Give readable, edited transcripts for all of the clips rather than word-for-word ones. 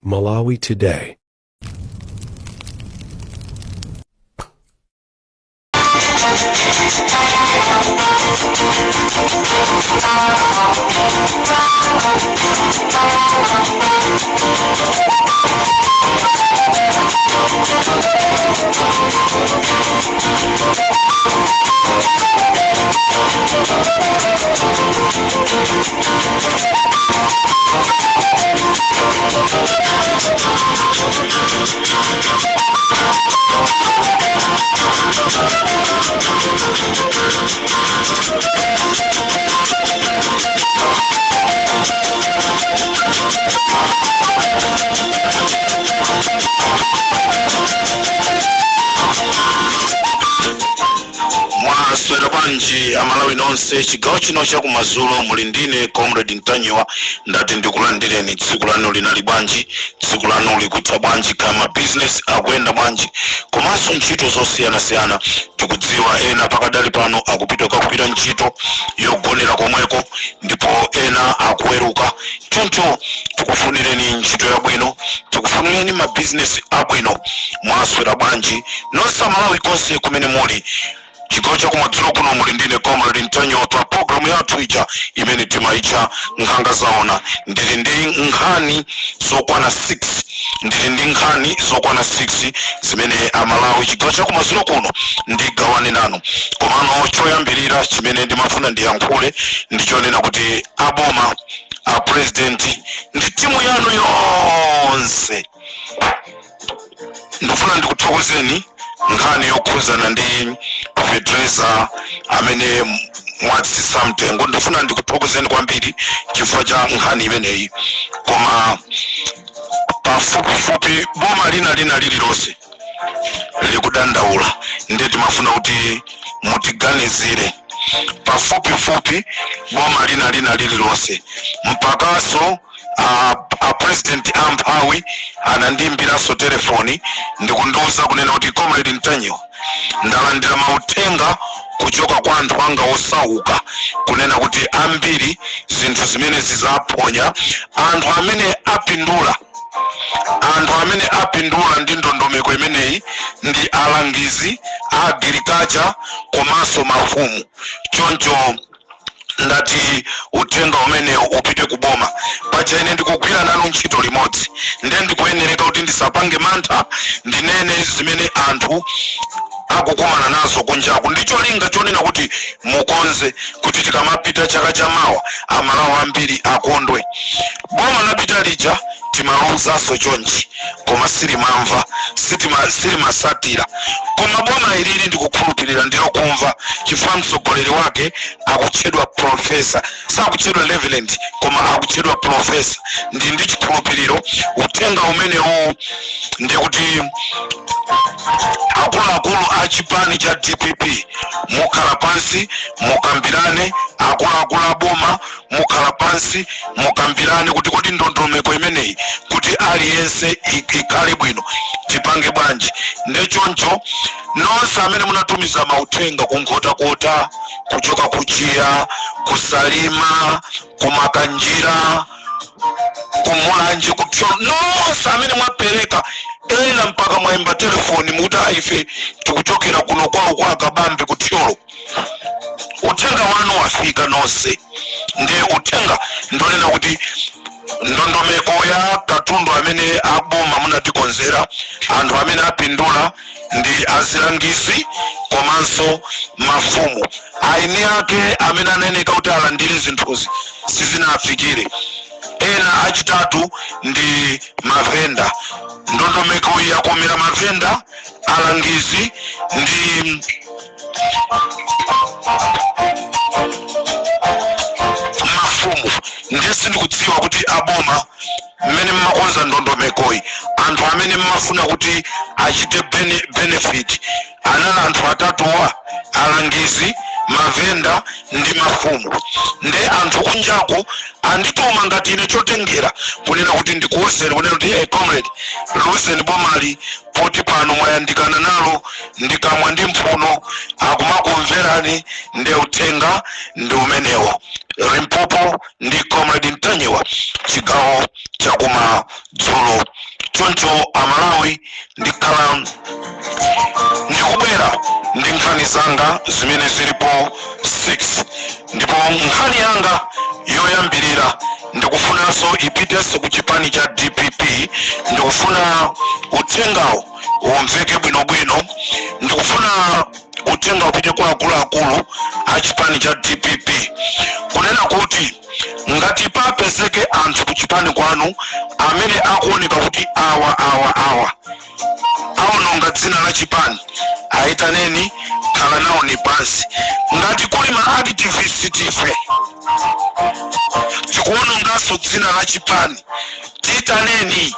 Malawi Today. Mwaswera bwanji Amalawi nonse? Chigawo chino chakumadzulo muli ndine Comrade Ntanyiwa. Ndati ndikulandireni. Tsiku lanu linali bwanji? Tsiku lanu likutha bwanji? Kama business akuyenda bwanji, komanso ntchito zosiyanasiyana? Tikudziwa ena pakadali pano akupita kukagwira ntchito yogonera komweko, ndipo ena akuweruka. Choncho tikufunireni ntchito yabwino, tikufunireni mabizinesi abwino. Mwaswera bwanji nonse Amalawi konse kumene muli? Chigawo chakumadzulo kuno muli ndine Comrade Ntanyiwa pa programu yathu ija imene timaitcha Nkhanga Zaona. Ndili ndi nkhani zokwana 6, ndili ndi nkhani zokwana 6 zimene Amalawi chigawo chakumadzulo kuno ndigawane nanu. Komano choyambirira chimene ndimafuna ndiyankhule ndichonena kuti aboma, a president ndi timu yanu yonse, ndifuna ndikuthokozeni nkhani yokhuzana ndi fetereza amene mwatsitsa mtengo. Ndifuna ndikuthokozeni kwambiri chifukwa cha nkhani imeneyi. Koma pafupifupi boma lina lina lililonse likudandaula, ndiye timafuna kuti mutiganizire. Pafupifupi boma lina lina lililonse, mpakaso a president amphawi anandiyimbiranso telefoni ndikundiuza kunena kuti, "Comrade Ntanyiwa, ndalandira mauthenga kuchoka kwa anthu anga osauka kunena kuti ambiri zinthu zimene zizaphonya. Anthu amene apindula ndi ndondomeko imeneyi ndi alangizi a agriculture komanso mafumu. Choncho ndati uthenga umenewu upite kuboma. Paja ine ndikugwira nanu ntchito limodzi, ndiye ndikuyenereka kuti ndisapange mantha, ndinene zimene anthu akukumana nazo kunjaku, ndi cholinga chonena kuti mukonze kuti tikamapita chaka chamawa Amalawi ambiri akondwe. Boma lapita lija timaluzanso chonchi, koma silimamva, silimasatira. Koma boma ilili ndikukhulupirira ndilokumva, chifukwa mtsogoleri wake akutchedwa professor, sakutchedwa reverend, koma akutchedwa professor. Ndi chikhulupiriro uthenga umenewu ndikuti akuluakulu a chipani cha DPP mukhala pansi mukambirane, akuluakulu a boma mukhala pansi mukambirane kuti kodi ndondomeko imeneyi kuti aliyense ikhale bwino tipange bwanji? Ndechoncho nonse amene munatumiza mauthenga kuNkhotakota, kuchoka kuChiya, kuSalima, kuMakanjira, kuMulanje, kuThyolo, nonse amene mwapereka, ena mpaka mwayimba telefoni mukuti aife tikuchokera kuno kwawo kwa Akabambe kuThyolo, uthenga wanu wafika nonse. Ndiye uthenga ndonena kuti ndondomeko ya katundu amene aboma munatikonzera, anthu amene apindula ndi azilangizi komanso mafumu. Aini ake amene aneneka kuti alandire zinthuzi sizinafikire. Ena achitatu ndi mavenda. Ndondomeko iyi yakomera mavenda, alangizi ndi mafumu. Ndiye sindikudziwa kuti aboma mmene mmakonza ndondomekoyi, anthu amene mmafuna kuti achite benefit anali anthu atatuwa, alangizi, mavenda ndi mafumu. Nde anthu kunjako andituma ngati ine chotengera kunena kuti ndikuwuzeni kunena kuti, "Hey, comrade, liuzeni bomali poti pano mwayandikana nalo ndikamwa ndi mphuno, akumakumverani." Nde uthenga ndi umenewo. Limpopo ndi Comrade Ntanyiwa, chigawo Chakumadzulo. Choncho Amalawi, ndikhala ndikubwera ndi nkhani zanga zimene zilipo 6, ndipo nkhani yanga yoyambirira ndikufunanso ipitenso ku chipani cha DPP. Ndikufuna uthengawo umveke bwinobwino. Ndikufuna uthenga upite kwa akuluakulu a chipani cha DPP, kunena kuti ngati papezeke anthu ku chipani kwanu amene akuoneka kuti awa, awa, awa aononga dzina la chipani, ayitaneni, khala nawo ni pansi. Ngati kuli ma activist, ife tikuononganso dzina la chipani, tiyitaneni,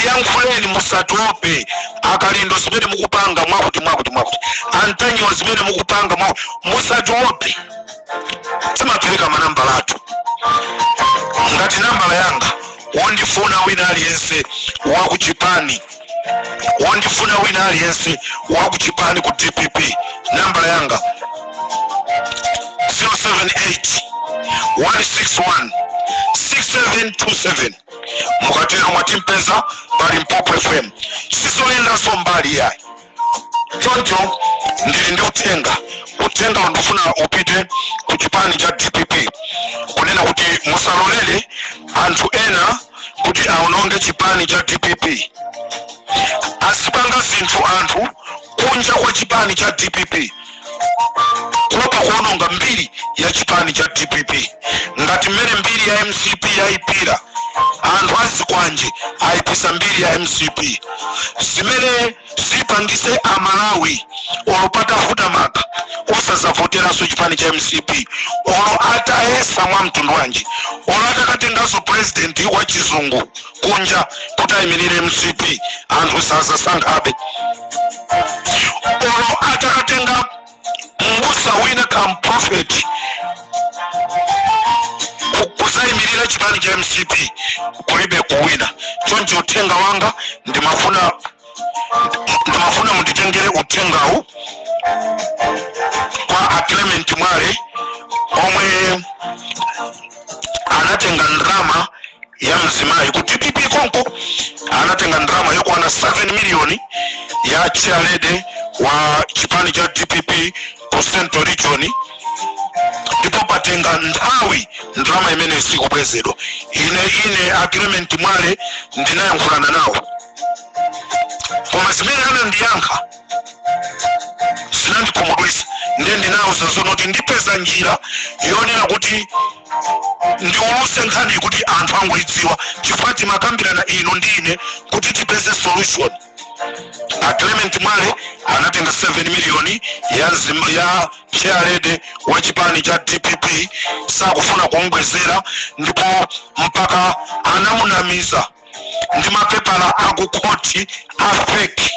tiyankhuleni, musatope. Akalindo, zimene mukupanga mwakuti, mwakuti, mwakuti, Antanyiwa, zimene mukupanga mwakuti, musatope. Timapereka manambala athu. Ngati nambala yanga, wondifuna wina aliyense wakuchipani, wondifuna wina aliyense wakuchipani ku DPP, nambala yanga 078 161 6727. Mukatero mwatimpeza pa Limpopo FM, sizoyendanso mbali yayi. Choncho ndili ndi uthenga. Uthenga ndifuna upite ku chipani cha DPP, kunena kuti musalolere anthu ena kuti aononge chipani cha DPP. Azipanga zinthu anthu kunja kwa chipani cha DPP kuopa kuononga mbiri ya chipani cha DPP, ngati mmene mbiri ya MCP yayipira. Anthu azikwanje ayipisa mbiri ya MCP, zimene zipangise Amalawi olo patavuta maka osazavoteranso chipani cha MCP, olo atayesa mwa mtundu wanji, olo atakatenganso president wa chizungu kunja kuti ayimirire MCP, anthu sazasankhabe. Olo atakatenga mbusa wina kamprofeti kuzayimirira chipani cha MCP, kulibe kuwina. Choncho uthenga wanga, ndimafuna munditengere uthengawu kwa a Clement Mwale omwe anatenga ndrama ya mzimayi ku DPP konko. Anatenga ndrama yokwana 7 miliyoni ya chairlady wa chipani cha DPP ku Central Region, ndipo patenga nthawi ndrama imene sikubwezedwa. Ine a Clement Mwale ndinayankhulana nawo, koma zimene anandiyankha zinandikhumudwitsa. Ndiye ndinawuza zono kuti ndipeza njira yonena kuti ndiuluse nkhani kuti anthu angoidziwa, chifukwa timakambirana inu ndi ine kuti tipeze solution. A Clement Mwale anatenga 7 miliyoni ya chairlady wa chipani cha DPP, sakufuna kumubwezera, ndipo mpaka anamunamiza ndi mapepala akukhoti a fake,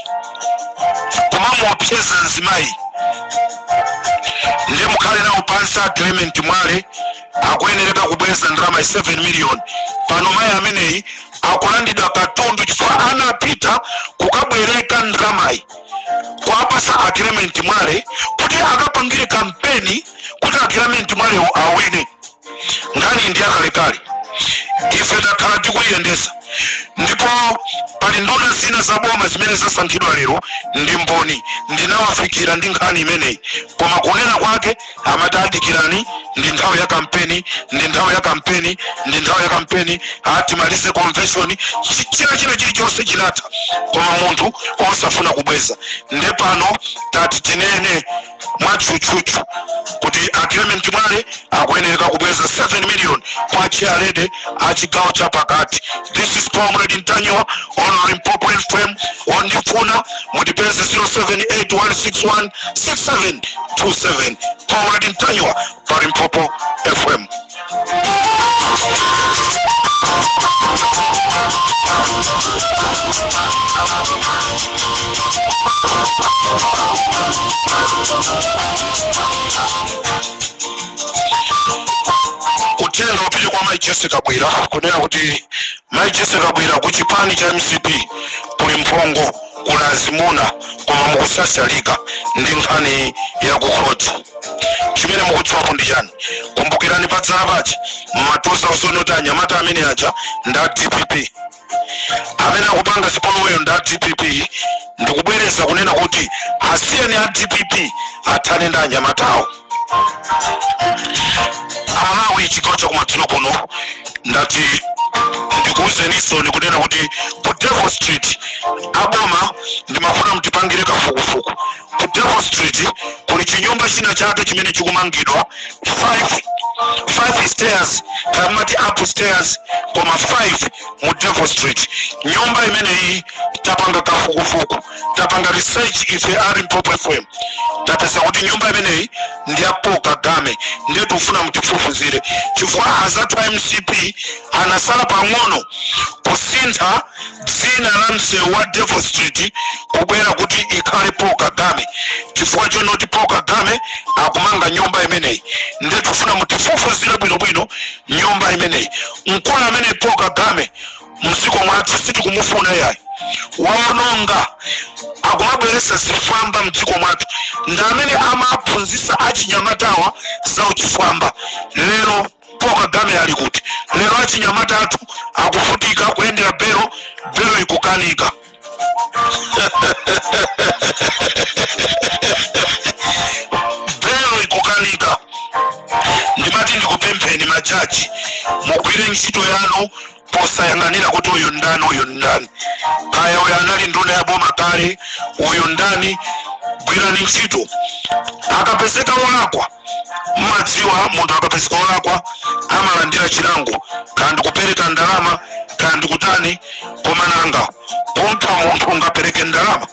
kumamuopseza mzimayi. Ndiye mukhale nawo pansi a Clement Mwale, akuyenereka kubweza ndalama 7 million. Pano mayi ameneyi akulandidwa katundu chifukwa anapita kukabwereka ndalamayi kuapasa a Clement Mwale kuti akapangire kampeni kuti a Clement Mwalewo awine. Nkhani ndi yakalekale, ife takhala tikuyiyendesa, ndipo pali nduna zina za boma zimene zasankhidwa lero ndi mboni. Ndinawafikira ndi nkhani imeneyi, koma kunena kwake amati, "Adikirani, ndi nthawi ya kampeni, ndi nthawi ya kampeni, ndi nthawi ya kampeni, atimalize convention." China china chilichonse chinatha, koma munthu osafuna kubweza. Nde pano tati tinene mwatchutchutchu kuti a Clement Mwale akuyenereka kubweza 7 million kwa chairlady a chigawo cha pakati. This is Comrade Ntanyiwa on Limpopo FM. Wondifuna mutipeze 078161 6727. Comrade Ntanyiwa pa Limpopo FM. Uthenga upite kwa Mai Jessica Bwira, kunena kuti Mai Jessica Bwira, ku chipani cha MCP kuli mphongo. Kuli azimuna, koma mukusasalika ndi nkhani ya kukhoti. Chimene mukudziwapo ndi chani? Kumbukirani, padzala pachi mma 2000 kuti anyamata amene aja nda DPP, amene akupanga zipoloweyo nda DPP. Ndikubwereza kunena kuti asiyeni a DPP athane ndi anyamatawo. Amalawi, chigawo chakumadzulo kuno, ndati ndikuwuzeninso ndikunena kuti ku Devil Street, aboma, ndimafuna mtipangire kafukufuku. Ku Devil Street kuli chinyumba china chake chimene chikumangidwa, 5 5 stairs, kamati upstairs, koma 5 mu Devil Street. Nyumba imeneyi tapanga kafukufuku, tapanga research ife a Limpopo FM, tapeza kuti nyumba imeneyi ndi ya Paul Kagame. Ndiye tikufuna mutifufuzire, chifukwa azathu a MCP anasala pang'ono kusintha dzina la msewu wa Devil Street kubwera kuti ikhale Paul Kagame, chifukwa chonoti Paul Kagame akumanga nyumba imeneyi. Ndiye tikufuna mutifufuzire bwinobwino nyumba imeneyi. Mkulu amene Paul Kagame mdziko mwathu sitikumufuna yayi, waononga, akumabweresa zifwamba mdziko mwathu, ndi amene amaphunzitsa achinyamatawa za uchifwamba. Lero Paul Kagame ali kuti? Lero achinyamata athu akuvutika kuyendera belo, belo ikukanika, belo ikukanika. Ndimati ndikupempheni majaji, mugwire ntchito yanu posayang'anira kuti uyu ndani, uyu ndani, kaya uyu anali nduna ya boma kale, uyu ndani. Gwirani ntchito. Akapezeka wolakwa, mmadziwa munthu akapezeka wolakwa amalandira chilango, kaya ndikupereka ndalama, kaya ndikutani. Koma nanga kumpha munthu ungapereke ndalama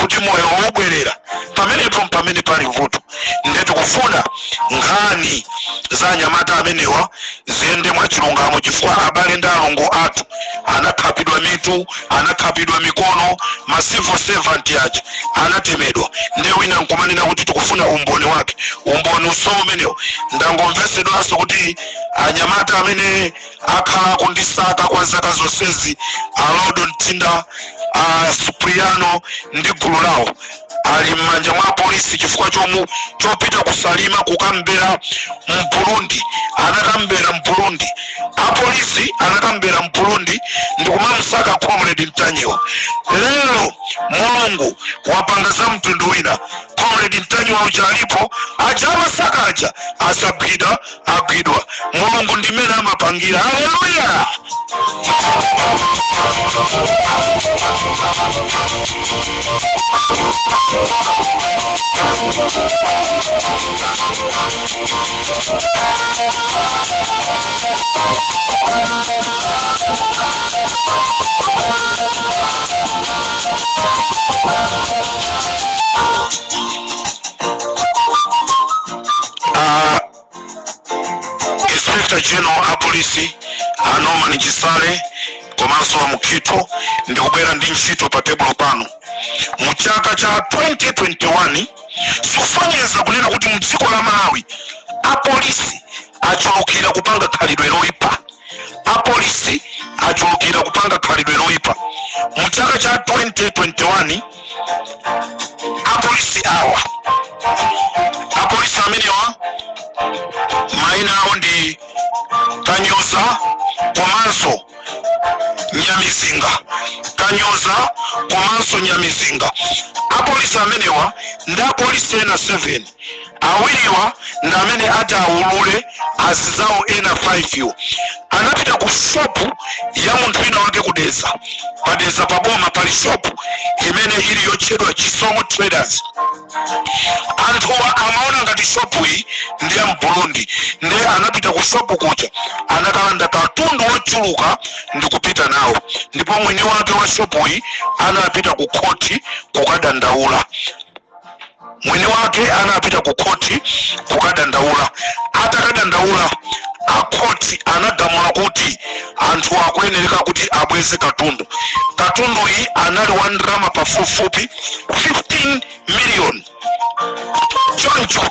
kuti moyo wobwerera? Pamenepo pamene pali vuto. Ndiye tikufuna nkhani za anyamata amenewa ziyende mwachilungamo, chifukwa abale ndi alongo athu anakhapidwa mitu, anakhapidwa mikono, ma civil servant aja anatemedwa. Ndiye wina nkumanena kuti tikufuna umboni wake. Umboni uso umenewo. Ndangomvesedwanso kuti anyamata amene akhala kundisaka kwa zaka zonsezi, Alodo Mtinda, a Supriano ndi gulu lawo, ali m'manja mwa polisi chifukwa chopita kusalima kukambera Mburundi. Anakambera Mburundi, apolisi anakambera Mburundi ndikumamsaka Comrade Mtanyiwa. Lero Mulungu wapanga za mtundu wina. Comrade Mtanyiwa uja alipo, aja amasaka aja asagwidwa, agwidwa. Mulungu ndimene amapangira. Haleluya! Inspector General a polisi a Norman Chisale komanso a Mukhito, ndikubwera ndi ntchito pa tebulo pano. Mu chaka cha 2021 zikufanyeza kunena kuti mu dziko la Malawi apolisi achulukira kupanga khalidwe loyipa. Apolisi achulukira kupanga khalidwe loyipa. Mu chaka cha 2021 apolisi awa, apolisi amenewa mayina awo ndi Kanyoza komanso Nyamizinga, Kanyoza komanso Nyamizinga. Apolisi amenewa ndi apolisi ena 7. Awiriwa ndi amene ati aulule, azizawo ena 5 yo anapita ku shopu ya munthu wina wake kudeza. Padeza paboma pali shopu imene ili yotchedwa Chisomo Traders. Anthuwa amaona ngati shopu iyi ndi ya Mburundi, ndiye anapita ku shopu kuja, anakalanda katundu wochuluka ndi kupita nawo. Ndipo mwini wake wa shopu iyi anapita ku khoti kukadandaula. Mwini wake anapita ku khoti kukadandaula. Atakadandaula, akhoti anagamula kuti anthu akuyenereka kuti abweze katundu. Katundu iyi anali wa ndalama pafupifupi 15 million. Choncho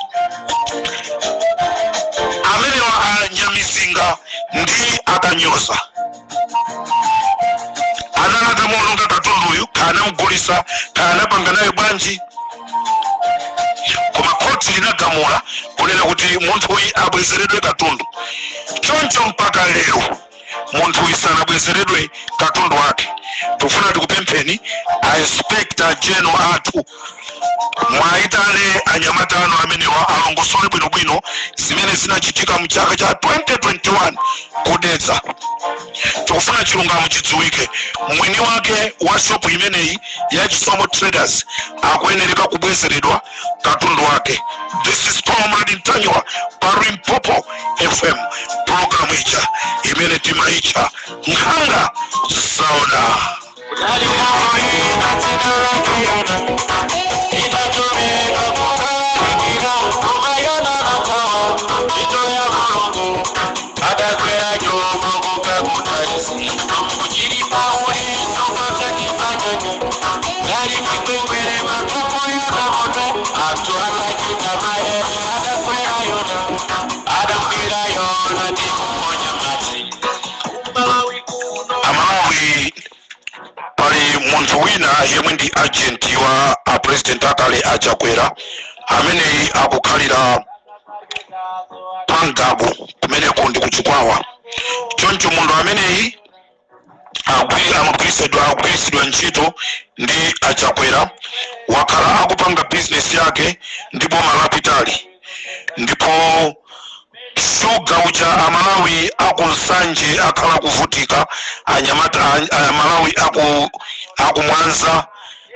amenewa a Nyamizinga ndi Akanyoza anali atamuononga katundu. Munthuyu kaya anamugulisa, kaya anapanga naye bwanji, koma khoti linagamula kunena kuti munthuyu abwezeredwe katundu. Choncho mpaka lero munthuyu sanabwezeredwe katundu wake. Tikufuna tikupempheni a Inspector General athu, mwayitane anyamata anu amenewa alongosole bwinobwino zimene zinachitika mu chaka cha 2021 kudedza. Tikufuna chilungamo chidziwike. Mwini wake wa shopu imeneyi ya Chisomo Traders akuyenereka kubwezeredwa katundu wake. This is Comrade Ntanyiwa pa Limpopo FM, programu ija imene timaitcha Nkhanga Zaona. Amalawi, pali munthu wina yemwe ndi agent wa a president akale Achakwera, ameneyi akukhalira Pangabu, kumeneko ndi kuchikwawa. Choncho munthu ameneyi amagwiritsidwa ntchito ndi Achakwera, wakhala akupanga bizinesi yake ndi boma lapitali. Ndipo shuga uja, Amalawi akunsanje akhala kuvutika, anyamata Amalawi aku Mwanza,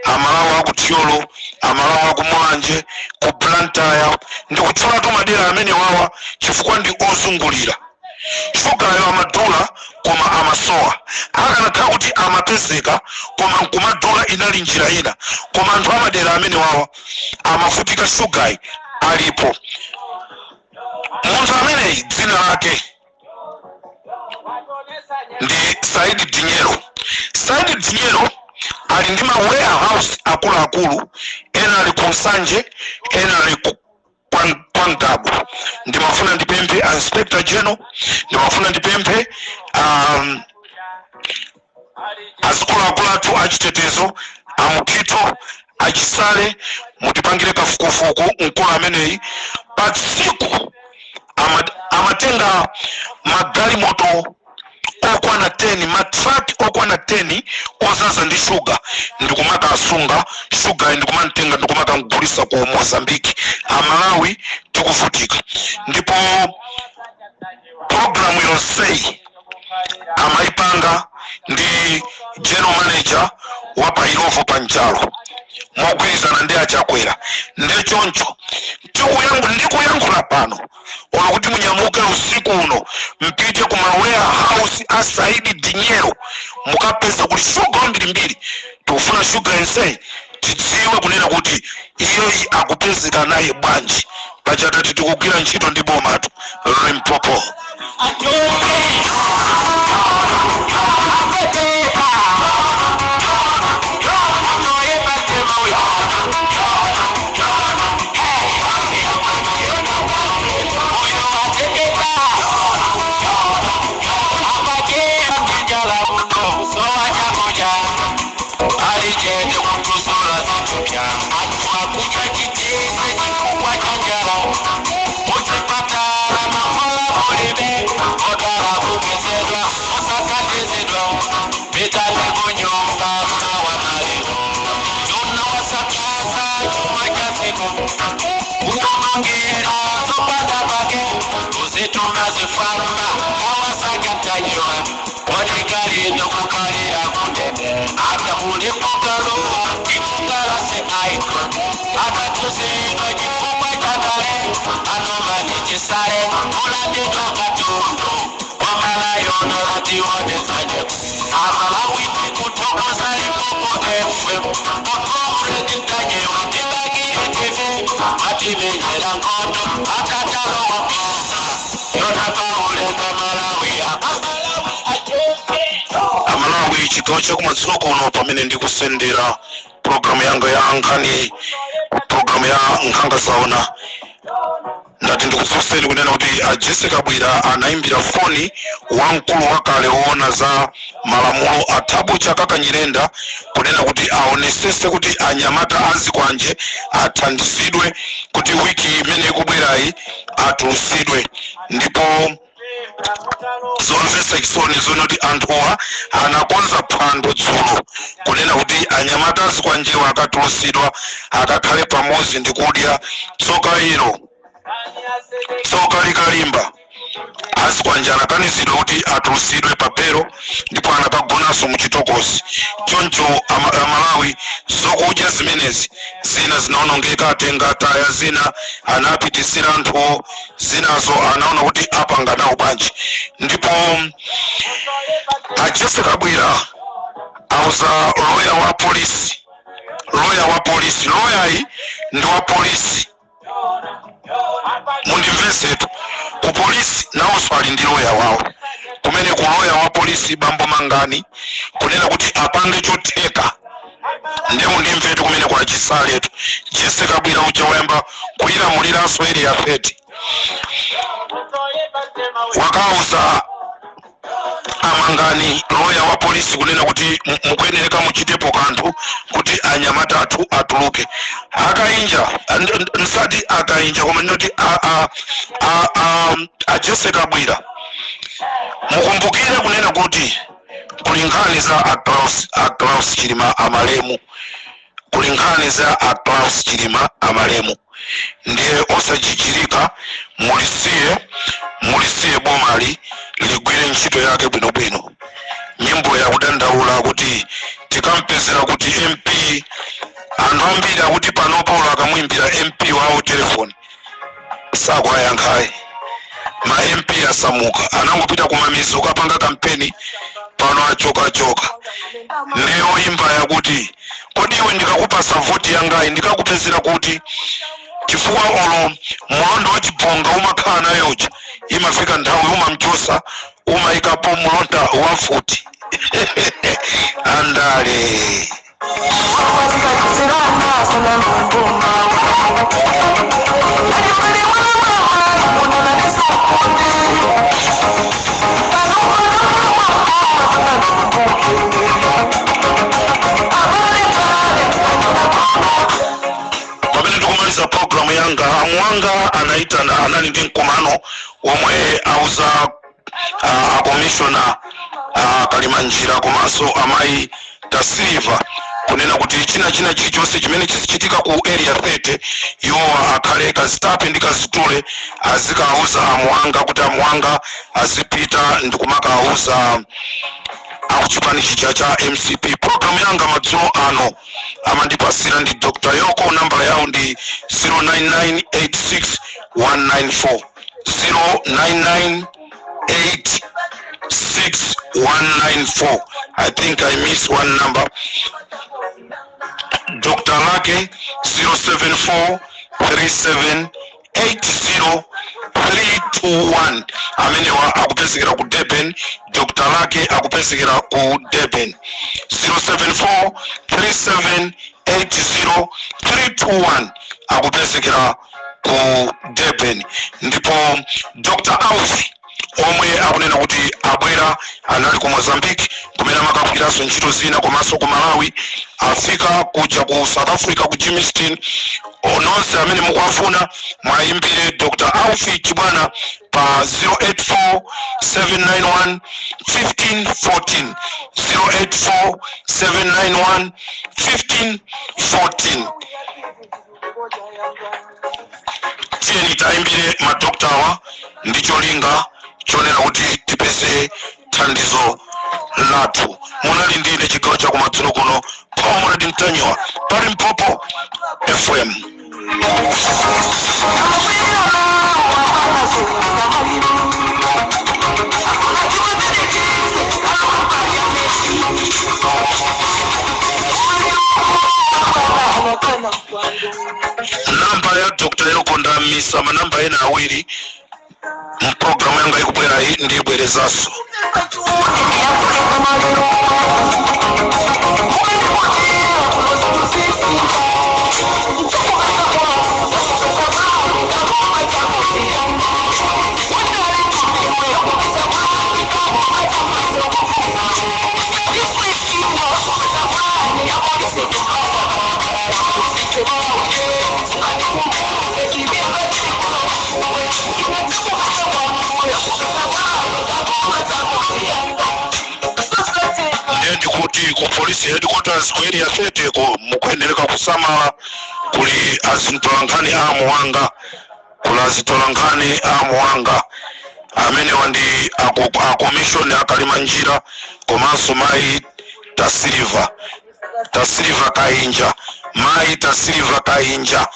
Amalawi aku Thyolo, Amalawi aku Mulanje, ku Blantyre, ndikutchulatu madera amene wawa chifukwa ndi ozungulira. Shugayo amadula koma amasowa. Akanakhala kuti amapezeka koma nkumadula, inali njira ina, koma anthu amadera amene wawa amavutika. Shugayi alipo. Munthu ameneyi dzina lake ndi Saidi Dinyero. Saidi Dinyero ali ndi ma warehouse akuluakulu, ena ali ku Nsanje, ena ali ku Kwangabu. Ndimafuna ndipemphe Inspector General, ndimafuna ndipemphe azikuluakulu athu achitetezo, Amukhito, Achisale, mutipangire kafukufuku mkulu ameneyi. Pa tsiku amatenga magalimoto okwana 10, matraki okwana 10 ozaza ndi shuga, ndikumaka asunga shuga, ndikumantenga ndikumakagulisa ku Mozambiki. Amalawi tikuvutika. Ndipo programu yonseyi amayipanga ndi general manager wa Pailovo Panjalo mogwirizana ndi Achakwera. Nde choncho ndikuyankhula pano, olo kuti munyamuke usiku uno mpite ku ma warehouse a Saidi Dinyero, mukapeza kuti shuga wambirimbiri. Tikufuna shuga yenseyi tidziwe kunena kuti iyeyi akupezeka naye bwanji. Pachatati tikugwira ntchito ndi bomatu. Limpopo. Amalawi, chigawo chakumadzulo kuno, pamene ndikusendera programu yanga ya nkhani, programu ya Nkhanga Zaona. Ndati ndikufunseni kunena kuti a Jessica Kabwira anayimbira foni wamkulu wakale woona za malamulo a Thabo Chakaka Nyirenda kunena kuti aonesese kuti anyamata azikwanje athandizidwe kuti wiki imene ikubwerayi atulusidwe. Ndipo zomvetsa chisoni zonoti anthuwa anakonza phwando dzulo kunena kuti anyamata azikwanjewa akatulusidwa akakhale pamodzi ndi kudya. Tsoka ilo, tsoka likalimba, azikwanje anakanizidwa kuti atulusidwe pa belo ndipo anakagonanso muchitokosi. Choncho Amalawi, zokudya zimenezi zina zinaonongeka, atenga taya, zina anapitisira anthuwo, zinazo anaona kuti apanga nawo bwanji. Ndipo a Jessica Kabwira auza loya wa polisi, loya wa polisi, loyayi ndi wa polisi, mundimvesetu, ku polisi nawonso ali ndi loya wawo kumene ku loya wa polisi bambo Mangani kunena kuti apange chotheka. Ndiye mundimvetu kumene kwa Chisaletu, Jessica Kabwira uja wayamba kuyilamuliranso Area 30, wakauza Amangani loya wa polisi kunena kuti mukuyenereka muchitepo kanthu kuti anyamata athu atuluke. Akainja nsati akainja, koma ndinoti a Jessica Kabwira, mukumbukire kunena kuti kuli nkhani za a Klaus Chilima amalemu, kuli nkhani za a Klaus Chilima amalemu. Ndiye osachichirika, mulisiye bomali ligwire ntchito yake bwinobwino. Nyimbo yakudandaula kuti tikampezera kuti MP, anthu ambiri akuti pano Paulo akamuimbira MP wawo telefoni sakwayankhayi. Ma MP asamuka, anangopita kumamizi ukapanga kampeni, pano achokachoka. Ndiyo imba yakuti kodi iwe ndikakupasa voti yangayi ndikakupezera kuti? Chifukwa olo mulondo wa chibonga umakhala nayoja, imafika nthawi umamchosa, umayikapo mulonda wa futi. Andale. Pamene tikumaliza programu yanga, amuwanga anaitana, anali ndi mkumano omwe auza akomishona Kalimanjira komanso amayi Tasiliva kunena kuti china chilichonse chimene chizichitika ku Area 30, iwowa akhale kazitape ndi kazitule, azikauza amuwanga kuti amuwanga azipita ndikumakauza akuchipani chija cha MCP. Programu yanga madzulo ano amandipasira ndi Dr Yoko, nambala yawo ndi 09986194, 09986194. I think I miss one number. Dr Lake, 074 37 80 321. Amenewa akupezekera ku Durban. Dr Lake akupezekera ku Durban, 074 37 80 321, akupezekera ku Durban. Ndipo Dr Aufi omwe akunena kuti abwera, anali ku Mozambique kumene amakagwiranso ntchito zina komanso ku Malawi, afika kuja ku South Africa ku Germiston. Nonse amene mukuwafuna mwayimbire Dr Aufi Chibwana pa 084 791 1514, 084 791 1514. Tiyeni tayimbire madoktawa ndi cholinga chonena kuti tipeze thandizo lathu. Munali ndine chigawo cha kumadzulo kuno, Comrade Mtanyiwa, pa Limpopo FM. Namba ya Dr Yoko ndamisa, manamba ena awiri mpulogalamu yanga ikubwera iyi ndiyibwerezanso. Ndikuti ku police headquarters ku Area 30 ko mukuyenereka kusamala. Kuli azitolankhani a Muwanga, kuli azitolankhani a Muwanga amenewa ndi a commission akalima njira, komanso mayi Tasiliva, Tasiliva Kainja, mayi Tasiliva Kainja.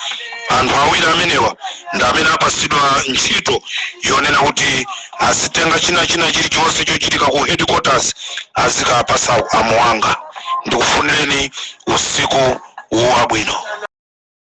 Anthu awiri amenewa ndi amene apasidwa ntchito yonena kuti azitenga china chilichonse chochitika ku headquarters, azikapasa amuwanga. Ndikufunireni usiku wabwino.